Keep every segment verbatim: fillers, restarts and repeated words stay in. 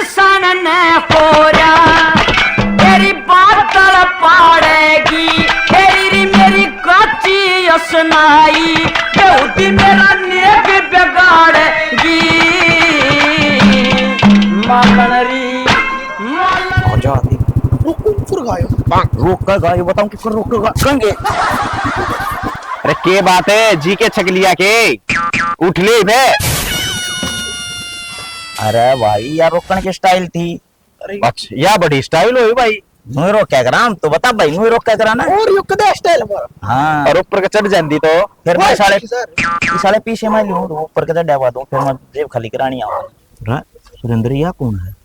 सन ने हो रहा, तेरी बादल पाड़ेगी, तेरी री मेरी काची असनाई, बेहूदी मेरा नेक बिगाड़ेगी। मालन री, मालन। रुक, ऊपर गायो। रोक कर गायो, बताऊं किसको रोक कर गा-, कहेंगे? अरे के बात है, जी के छकलिया के? उठ ले बे। अरे भाई, यार रोकण की स्टाइल थी। अरे। अच्छा, या बड़ी स्टाइल हुई भाई। नुई रोक्या करा, हम तो बता भाई, नुई रोक्या करा ना। और यो कदा स्टाइल हमारा। हाँ। और ऊपर के चढ़ जांदी तो? फिर मैं साले, ये साले पीछे मैं लूं, ऊपर के चढ़ा दो, फिर मैं जेब खाली करानी आऊं। हाँ? सुरेंद्र, या कौन है?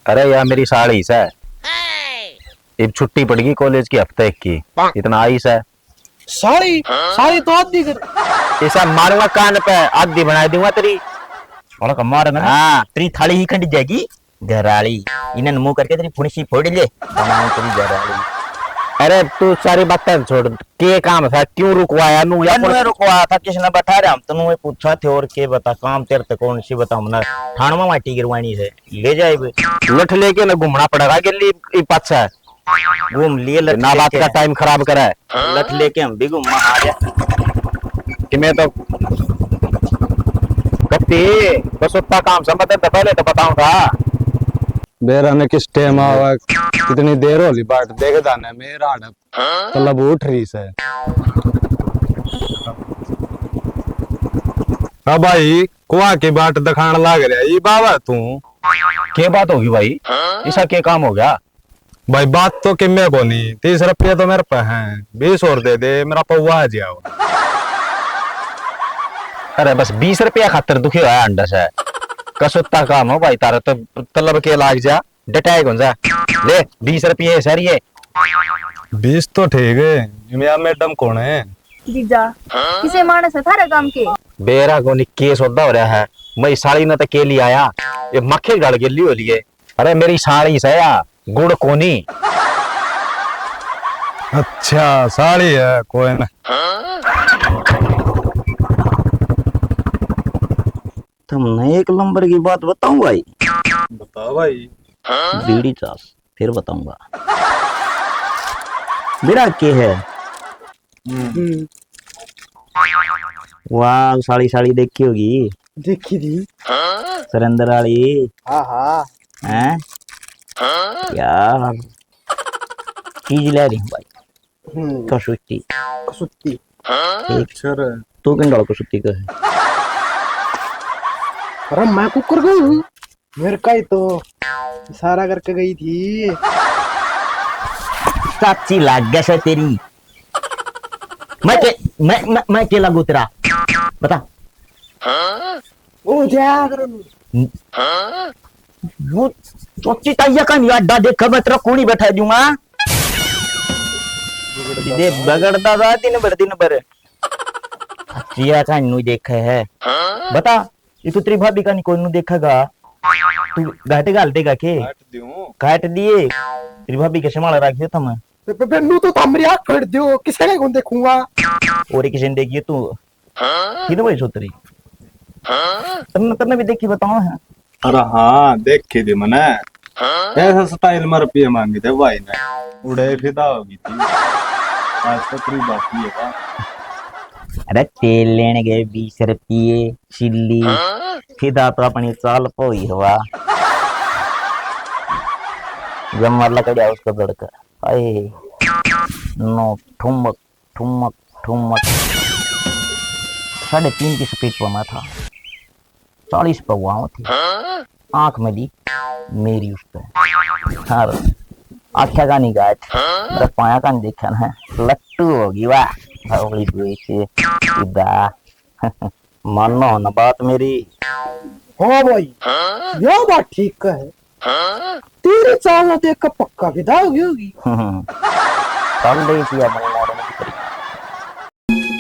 अरे, या मेरी साली से। इब छुट्टी पड़ गई कॉलेज की हफ्ते एक की। इतना आई से। साली, साली तो आधी कर। इसा मारूंगा कान पे, आधी बना दूंगा तेरी। और कम मारेंगे ना। हाँ। तेरी थाली ही खंड जाएगी, घराली। इन्हें मुंह करके तेरी फुंसी फोड़ ले, बनाऊं तेरी घराली। अरे तू सारी बातें छोड़, के काम था, क्यों रुकवाया नू या तन्नू रुकवाया था, किसने बैठा रहा हम, तन्नू पूछा थे और के बता, काम तेरे ते कौन सी बता, हमने थान में माटी गिरवानी है, ले जाए बे। लठ लेके ना घूमना पड़ेगा गिल्ली ई पाछा। घूम लिए लठ ना बात लेके। का टाइम खराब करा है। लठ लेके हम भी घूमा आ जा। कि मैं तो कत्ती बस उतना काम समझते तो पहले तो बताऊं था। बेरा ने किस टाइम आवा, कितनी देर होली बाट देखदा ने मेरा आड़ा तलब उठ रही से। हाँ भाई, कुआ की बाट दिखाण लाग रहा, ई बावा तू। के बात होगी भाई? ऐसा के काम हो गया? भाई, बात तो किम्मे कोनी, तीस रुपये तो मेरे पे हैं, बीस और दे दे, मेरा पौवा आ जाओ। अरे बस बीस रुपया खातर दुखी होया अंडा से। कसुत्ता काम हो भाई, तारा तो तलब के लाग जा, डटाए कौन जा। ले, बीस रुपये है सर ये। बीस तो ठीक है, या मैडम कौन है? जीजा, किसे मानस है थारे काम के? बेरा कोनी के सौदा हो रहा है, मैं साली ने तो के लिए आया, ये मक्खे गल के लिए हो लिए। अरे मेरी साली से या गुड़ कोनी। अच्छा, साली है, कोई ना। तुमने एक नंबर की बात बताऊं भाई? बता भाई। बीड़ी चास, फिर बताऊंगा। बेरा के है? हम्म। वाह, साली, साली देखी होगी। देखी थी। सरेंद्र वाली। हाँ, हाँ। हैं? यार, चीज ले रही हूँ भाई। हम्म। कसूती। कसूती। ठीक। अच्छा रे। तू किन डाल कसूती का है? अरे, मैं कुकर गई हूँ। मेरे का ही तो इशारा करके गई थी। साची लाग गया से तेरी। मैं के, मैं, मैं, मैं के लागू तेरा? बता। ओ, जया करो। वो चोची ताइया का नहीं अड्डा देखा, मैं तेरा कोनी बैठा दूंगा। दे बगड़ता था दिन भर, दिन भर। जिया का नु देखे है। बता, ये तो तेरी भाभी का नहीं कोई नु देखेगा। तू घाटे घाल देगा के? काट दूं। काट दिए। तेरी भाभी के संभाल रख दियो तुम। बे, बे, बे, नू तो मेरी आँख फोड़ दियो, किसे का कौन देखूंगा? और किसी ने देखिए तू। किन भाई सोतरी? तन्ने, तन्ने भी देखी बताओ है। अरे हाँ, देखी थी मने। ऐसा स्टाइल में रुपये मांगे थे भाई ने। उड़े फिदा होगी थी। आज तो तेरी बाकी है बा। अरे तेल लेने गए बीस रुपये, चिल्ली। फिदा तो अपनी चाल पे ही हुआ। जब मर लकड़िया उसको दड़का। आए। नो ठुमक ठुमक, ठुमक। साढ़े तीन की स्पीड पर मैं था, चालीस पर हुआ थी। आंख में दी मेरी उस पे। हाँ, आख्या का नहीं गायत। मेरा पाया का नहीं देखा ना, लट्टू होगी वाह। होली हुई थी, इदा। मानो ना बात मेरी। हाँ भाई, या बात ठीक है। तेरी चाल देख के पक्का फिदा हो गई होगी। कर ले थी अपनी मॉडल की तरीका।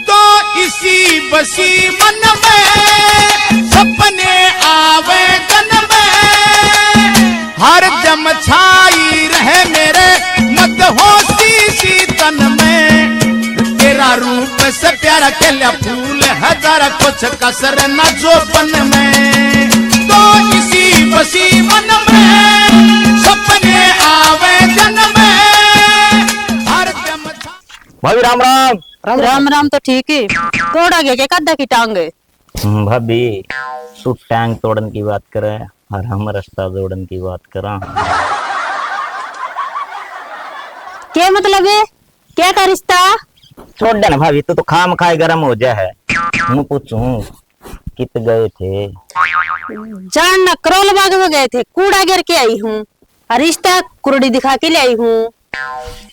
तो इसी बसी मन में सपने आवे तन में, हर दम छाई रहे मेरे मदहोशी सी तन में। तेरा रूप से प्यारा खिला फूल हजार, कुछ कसर न जोबन में। तो इसी बसी भाभी, राम राम। राम राम। राम राम तो ठीक है, तोड़ा गया के कद्दा की टांग है? हम्म, भाभी, तू टांग तोड़न की बात करे और हम रास्ता जोड़न की बात करा। क्या मतलब है? क्या का रिश्ता? छोड़ दे ना भाभी, तू तो खाम खाए गरम हो जा है। हूँ पूछूं, कित गए थे? जान ना, करोल बाग में गए थे, कूड़ा गिर के आई हूँ। और रिश्ता कुरड़ी दिखा के ले आई हूँ।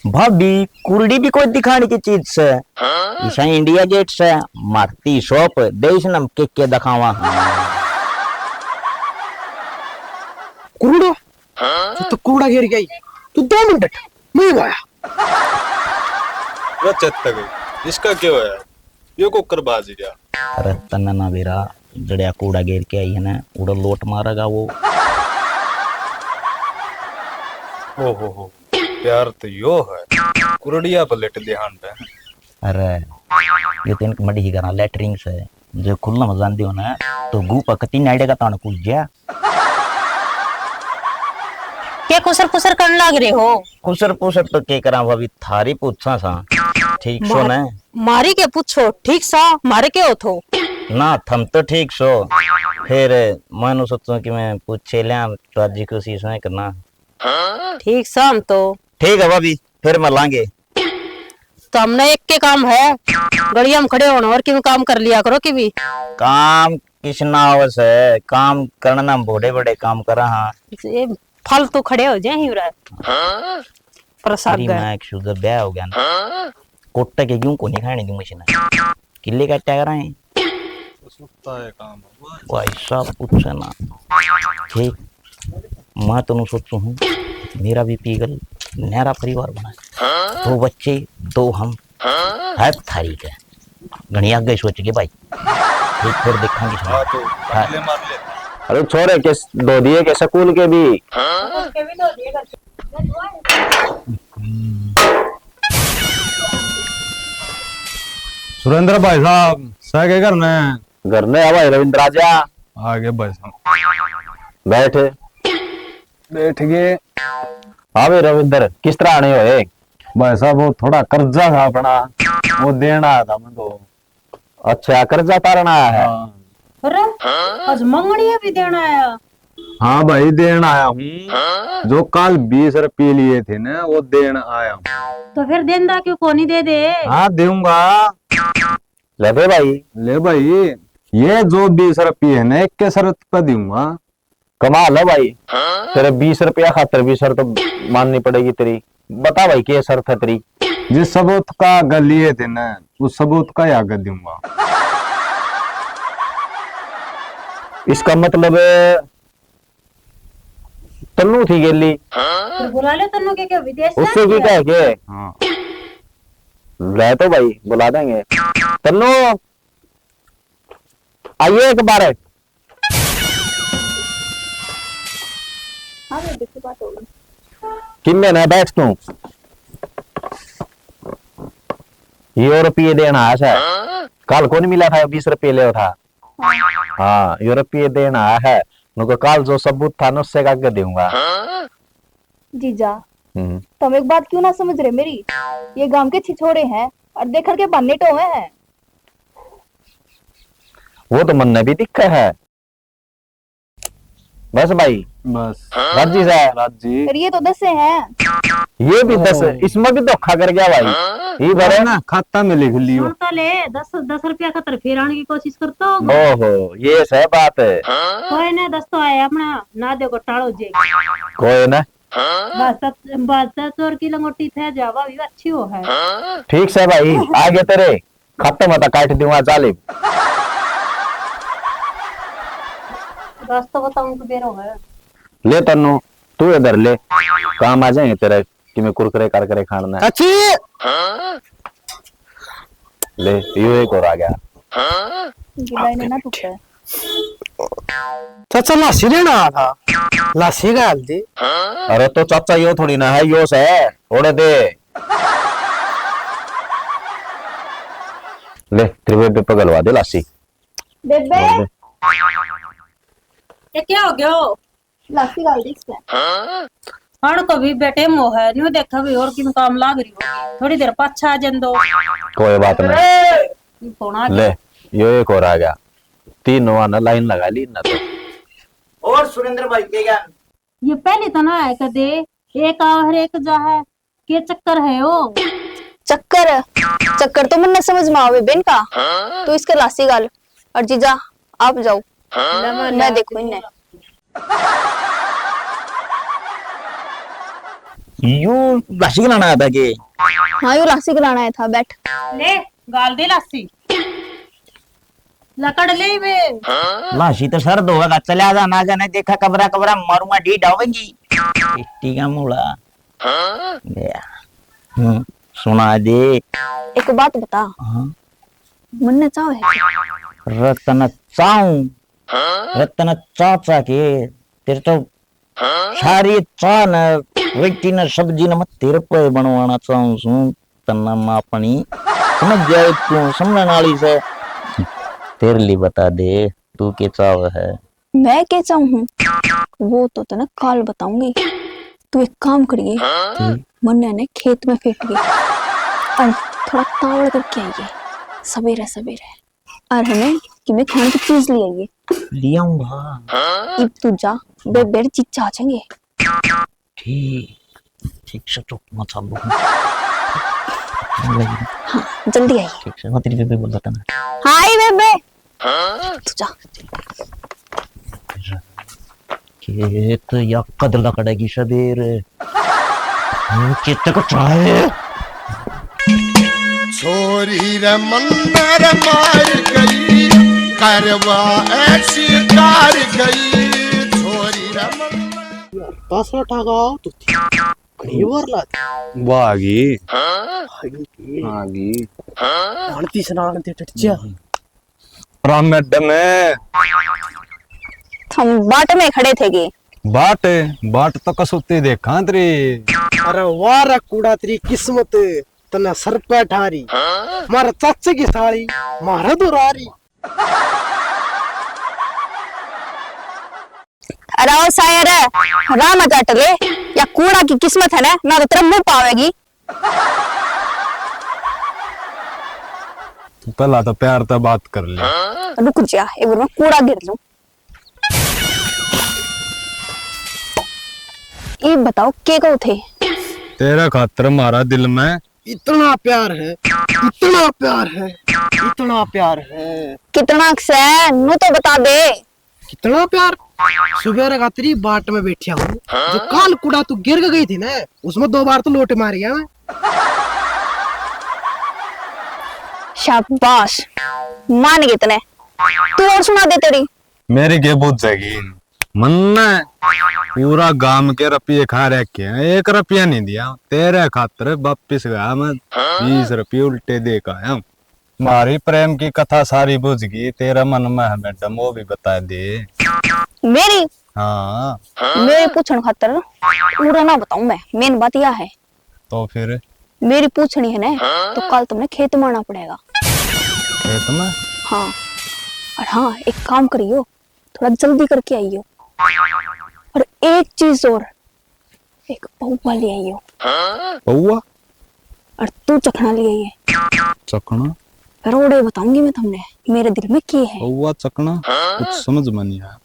भाभी, कुरड़ी भी कोई दिखाने की चीज से? हाँ? इसा इंडिया गेट से मारती शॉप देश नम के के दिखावा। कुरड़ो, तू तो कूड़ा घेर के आई। तू दो मिनट, मैं ही आया। पूरा चेत गई, इसका क्या होया? यो कुकर बाज गया। अरे तन्ने ना बेरा, जड़िया कूड़ा घेर के आई है ना, उड़ा लोट मारेगा वो। ओहो हो, प्यार तो यो है, कुरड़िया पलट दे हांडे। अरे, ये तो इनकी मड़ी ही घरा लेटरिन से, जो खुला में जांदी हो ना, तो गू पकती नाइडे का तान कूद गया। के खुसर पुसर करने लाग रहे हो? खुसर पुसर तो के करा भाभी, थारी पूछा सा। ठीक सो मार-, ना? मारी के पूछो, ठीक सा, मारे के हो थो? ना, थम तो ठीक सो। फिर मैं सोचूं कि मैं पूछे लिया, राजी खुशी से करना। ठीक सा हम तो। ठीक है भाभी, फिर मिलांगे। तो हमने एक के काम है, गलिया में खड़े होना और किमें काम कर लिया करो कि भी। काम किसना आवस है, काम करना, बड़े बड़े काम करा हाँ। ये फालतू खड़े हो जाए ही उरा। पर तेरी सागर। माँ एक सुधर ब्याह हो गया ना। कोटे के यूं को नहीं खाने दूं मशीन। किले का टैगर है। सुत्ता है काम। भाई साहब पूछे ना। ठीक। मैं तो नु सोचू हूँ, मेरा भी पीगल नहरा परिवार बना। दो बच्चे, दो हम। है थारी के। घणी आगे सोच के भाई। ठीक, फिर देखांगे। हाँ, तो हाँ। अगले मार ले। अरे छोरे के दो दिए के स्कूल के भी। हाँ। स्कूल के भी दो दिए घर के। सुरेंद्र भाई साहब, सह के घर ने? घर ने आ भाई रविंद्र, आजा। आ गए भाई साहब। बैठ। बैठ गए। हाँ भाई रविंद्र, किस तरह आने होए? भाई साहब, वो थोड़ा कर्जा था अपना, वो देना आया था मैं तो। अच्छा, कर्जा तारना आया है? हाँ। अरे, आज मंगनिया भी देना आया? हाँ भाई, देन आया हूँ। जो काल बीस रुपये लिए थे ना, वो देन आया हूँ। तो फिर देंदा क्यों कोनी, दे दे। हाँ, दूंगा। ले दे भाई। ले भाई, ये जो बीस रुपये है ना, एक के शर्त पे दूंगा। कमाल है भाई, तेरे बीस रुपया खातर भी शर्त माननी पड़ेगी तेरी। बता भाई, के शर्त है तेरी? जिस सबूत का आगे लिए थे ना, उस सबूत का ही आगे दूंगा। इसका मतलब तन्नू थी गेली। फिर बुला ले तन्नू के, के विदेश उससे की क्या है के? हाँ। ले तो भाई, बुला देंगे। तन्नू, आइए एक बार। हाँ, बेबे से बात हो गई। किन्ने ना बैठ तू। ये रुपये देना आया है। कल कौन मिला था, बीस रुपये ले था। हाँ, ये रुपये देना आया है। नुको काल जो सबूत था ना, उससे आगे दूंगा। जीजा, हम्म। तुम एक बात क्यों ना समझ रहे मेरी? ये गांव के छिछोरे हैं और देखण के बहाने टोवे हैं। वो तो मन्ने भी दिखा है। बस भाई। बस। राजी से? राजी। पर ये तो दसे हैं। ये भी दस, ओह। इसमें भी धोखा कर गया भाई। ये भरे ना, खाता में लिख लियो। सुन तो ले, दस, दस रुपया खातर फिर आने की कोशिश करता होगा। ओहो, ये सही बात है। कोई ना, दस तो आए अपना, ना देखो, टालो जे। कोई ना। बस, बस, चोर की लंगोटी थे जावा भी अच्छी हो है। ठीक से भाई, आगे तेरे खाते में तो काट दूंगा, चाल। रास्ता बताऊं तो बेरो है। ले तन्नू, तू इधर ले, काम आ जाएंगे तेरे, कि मैं कुरकुरे कारकरे खाना है। चाची! ले, यो एक और आ गया। गिलाई ने ना टूटे। चाचा, लासी लेना आया था, लासी का हल्दी। अरे तो चाचा, यो थोड़ी ना है, यो से, ओड़े दे। ले, तेरे बेबे पे गलवा दे लासी। बेबे। ये क्या हो गया? लासी डाल दी इसमें। हण को भी बेटे मोह है, न्यू देखे भी और किन काम लाग रही होगी, थोड़ी देर पाछा आ जान दो। कोई बात नहीं। ये कौन आ ले, गया? यो एक और आ गया। तीन वाला लाइन लगा ली ना तो। और सुरेंद्र भाई के ज्ञान? ये पहली तो ना है कदे, एक आवे हर एक जा है, के चक्कर है ओ? चक्कर? चक्कर तो मन्ने समझ में आवे बेन का। तो इसके लासी गाल और जीजा आप जाओ, मैं देखूं इन्हें। यू लासी गलाना आया था के? हाँ, यू लासी गलाना आया था, बैठ। ले, गाल दे लासी। लकड़ ले बे। लासी तो सर्द होगा, चला जा ना, जाने देखा कबरा कबरा मारूंगा, ढीठ आवेंगी। इट्टी का मूला। ले, हम्म, सुना दे। एक बात बता। हाँ। मन्ने चाहो है क्या? रतन चाहूं। रतन चाचा के, तेरे तो सारी चाह न, रोटी न, सब्जी न, मैं तेरे पे बनवाना चाहूं सूं। तन्ना माँ अपनी समझ जाए, तू समझण वाली से। तेरे लिए बता दे, तू के चाहवे है? मैं के चाहूं हूँ, वो तो तने काल बताऊंगी। तू एक काम करिए, मन्ने ने खेत में फेंट गई और थोड़ा तावड़ करके आइए सवेरे सवेरे। और हमें कि मैं खाने की चीज ले आइए। ले आऊंगा। इब तू जा, बेबे रे चीचा आ जाएंगे। ठीक, ठीक से चुप मत चालो। हाँ, जल्दी आइए। ठीक से, मैं तेरी बेबे बोल देता ना। हाँ, आई बेबे। तू जा। खेत या कद लकड़ेगी सबेर। हम्म, चेते को चाहे। छोरी रे मंदर मार गई, करवा ऐसी कार गई। छोरी रे मंदर। दस टाका आओ तो घणी बार ला दी। वाह आ गई। आ गई। आ गई। आंटी सनान ते टट जा। राम मैडम है। थम बाट में खड़े थे के? बाट? बाट तो कसौती देखा तेरी। अरे वाह रे कूड़ा, तेरी किस्मत तन्ने सर पे ठारी। मारे चाचे की साली मारे दुरारी। अरे ओ सायर, राह में काट ले, या कूड़ा की किस्मत है ना, ना तो तेरा मुंह पावेगी। तू पहला तो प्यार तै बात कर ले। रुक जा, एक बार मैं कूड़ा गिर लूं। ये बताओ, के कहो थे? तेरे खातर मारा दिल में इतना प्यार है, इतना प्यार है, इतना प्यार है। कितना से, नू तो बता दे। कितना प्यार? सुबह रे खातरी बाट में बैठा हूँ, जो काल कुड़ा तू गिर के गई थी ना, उसमें दो बार तो लोटे मार गया मैं। शाबाश, मान गए तने। तू और सुना दे तेरी। मेरी के बुझेगी? मन्ने पूरा गांव के रुपये खा रखे हैं, एक रुपया नहीं दिया। तेरे खातर वापिस गया मैं, बीस रुपये उल्टे दे के आया। म्हारी प्रेम की कथा सारी बुझ गई, तेरा मन में है मैडम, वो भी बता दे। मेरी? हाँ। मेरी पूछण खातर पूरा ना बताऊं मैं, मेन बात यह है। तो फिर? मेरी पूछनी है ना, तो कल तुमने खेत में आना पड़ेगा। खेत में? हाँ। और हाँ, एक काम करियो, थोड़ा जल्दी करके आइयो। और एक चीज और, एक पौवा ले आइयो। पौवा? और तू चखना ले आइए। चखना? रोड़े बताऊंगी मैं तुमने, मेरे दिल में के है। पौवा चखना? कुछ समझ में नहीं आया।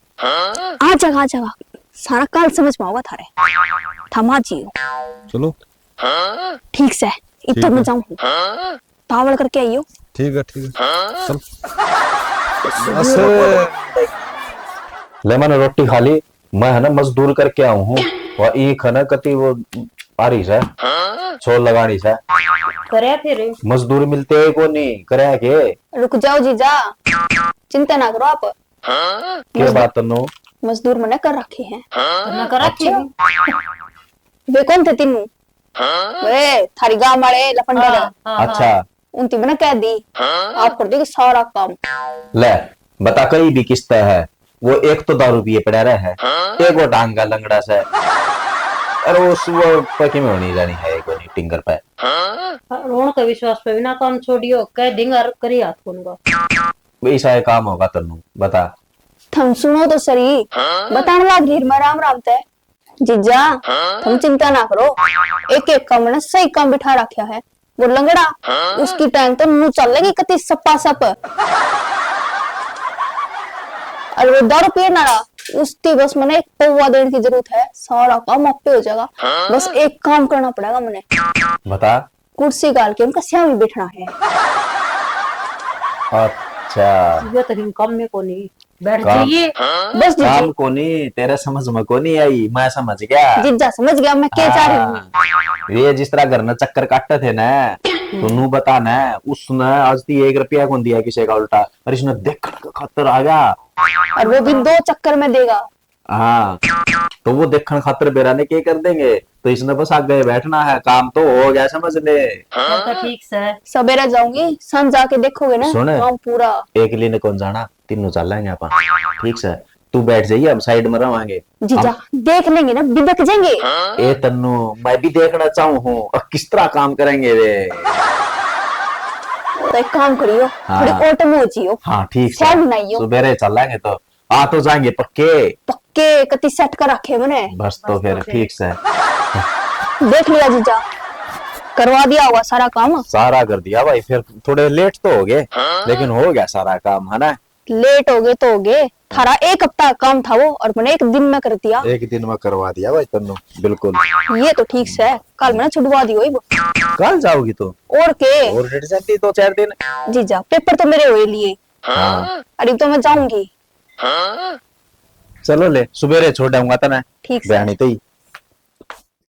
आ जाएगा, आ जाएगा, सारा काल समझ में आऊंगा थारे। थमा जियो। चलो। ठीक से, इतना ठीक है। मैं जाऊं। तावड़ करके आइयो। ठीक है, ठीक है। चल। बस। ले, मैंने रोटी खा ली, मैं है ना मजदूर करके आऊं हूँ। और ई खाना कती वो आ रही से, छोल लगानी से। करया फिर। मजदूर मिलते ही कोनी, करया के? रुक जाओ जीजा, चिंता ना करो आप। के मजदूर बात तन्नो? मजदूर मने कर रखे हैं। तन्ने कर रखे हैं? वे कौन थे तीनों? वे थारी गांव वाले लफंडर। हाँ, हाँ, अच्छा। हाँ। उनती मने कह दी, आप कर देगी सारा काम। ले, बता कहीं भी किस्ता है, वो एक तो दारू पिए पड़ा रहा है, एक वो ढांग का लंगड़ा से। अरे वो सुबह पे किमें होनी जानी है, एक बार टिंगर पे। रोन का विश्वास पे बिना काम छोड़ियो, कह देंगे और करी हाथ कौन का। वैसा ही काम होगा तन्नू, बता। थम सुनो तो सरी, बताने लाग रही मैं राम राम ते। जीजा, तुम चिंता ना करो, एक एक का मैंने सही काम बिठा रखा है। वो लंगड़ा, उसकी टांग तो नू चलेगी कति सपा सप। और वो दारू पीने वाला, उसकी बस मैंने एक पौवा देने की जरूरत है, सारा काम आपे हो जाएगा। बस एक काम करना पड़ेगा मैंने। बता। कुर्सी घाल के उनका स्याह भी बैठना है। अच्छा। ये तो रिंग काम में कोनी। बैठ काम। जाइए। बस जीजी। काम कोनी, तेरे समझ में कोनी आई, मैं समझ गया। जीजा समझ गया मैं क्या चाह रही हूँ। हाँ। ये जिस तरह घर में चक्कर काटे थे ना, तो नू बता ना, उसने आज ती एक रुपया कौन दिया किसी का उल्टा, और इसने देखने का खातर आ गया। और वो भी दो चक्कर में देगा। हाँ, तो वो देखण खातर बेरा ने के कर देंगे, तो इसने बस आगे बैठना है, काम तो हो गया, समझ ले। फिर तो ठीक से। सवेरे जाऊंगी, सांझ आके देखोगे ना, सुन। काम पूरा। एकली ने कौन जाना, तीनों चलेंगे अपन, ठीक से। तू बैठ जाइए, हम साइड में रवांगे। जीजा, हम देख लेंगे ना, बिदक जाएंगे। ए तन्नू, मैं भी देखना चाहूँ हूँ, और किस तरह काम करेंगे वे। तो एक काम करियो, हाँ। थोड़ी ओट में हो जियो। हाँ, ठीक से। स्याह भी ना आइयो। सवेरे चलेंगे तो आ तो जाएंगे पक्के। पक्के, कति सेट कर रखे मैंने। बस तो फिर ठीक से। देख लिया जीजा, करवा दिया होगा सारा काम। सारा कर दिया भाई, फिर थोड़े लेट तो हो गए, लेकिन हो गया सारा काम, है ना? लेट हो गए तो हो गए, थारा एक हफ्ता का काम था वो, और मैंने एक दिन में कर दिया। एक दिन में करवा दिया भाई तन्नू, बिल्कुल। ये तो ठीक से, कल मैंने छुड़वा दी वही। कल जाओगी तू? और के? और लेट जाती दो चार दिन। जीजा, पेपर तो मेरे हुए लिए। हाँ। अरे तो मैं जाऊंगी। चलो ले, सुबेरे छोड़ आऊंगा तने। ठीक से। बयानी ते ही।